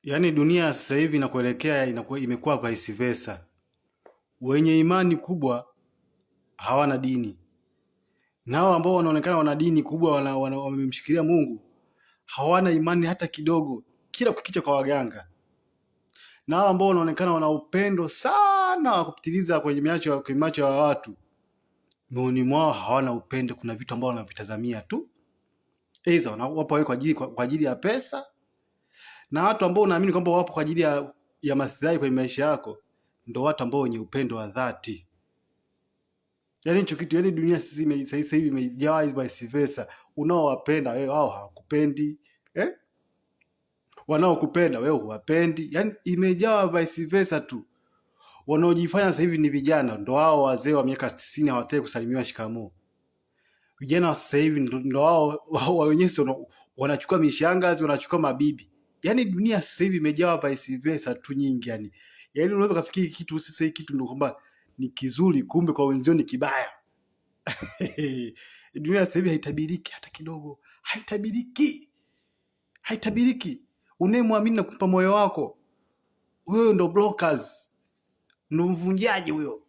Yaani dunia sasa hivi inakuelekea inakuwa imekuwa vice versa. Wenye imani kubwa hawana dini, nao ambao wanaonekana wana dini kubwa wamemshikilia Mungu hawana imani hata kidogo, kila kukicha kwa waganga. Na hao ambao wanaonekana wana upendo sana wa kupitiliza kwenye macho ya watu, moyoni mwao hawana upendo. Kuna vitu ambao wanavitazamia tu, aidha wapo wao kwa ajili ya pesa, na watu ambao unaamini kwamba wapo kwa ajili ya maslahi kwenye maisha yako ndo watu ambao wenye upendo wa dhati. Yaani hicho kitu, yaani dunia sisi sasa hivi imejaa vice versa. Unaowapenda wewe wao hawakupendi, eh? Wanaokupenda wewe huwapendi. Yaani imejaa vice versa tu. Wanaojifanya sasa hivi ni vijana ndo hao wazee wa miaka 90 hawataki kusalimiwa shikamoo. Vijana wa sasa hivi ndo hao wao wenyewe wanachukua mishangazi, wanachukua mabibi. Yaani dunia sasa hivi imejaa vice versa tu nyingi yani. Yaani unaweza kufikiri kitu sasa hiki kitu ndio kwamba ni kizuri, kumbe kwa wenzio ni kibaya. Dunia sasa hivi haitabiriki hata kidogo, haitabiriki, haitabiriki. Unayemwamini na kumpa moyo wako, huyo ndo blockers, ndo mvunjaji huyo.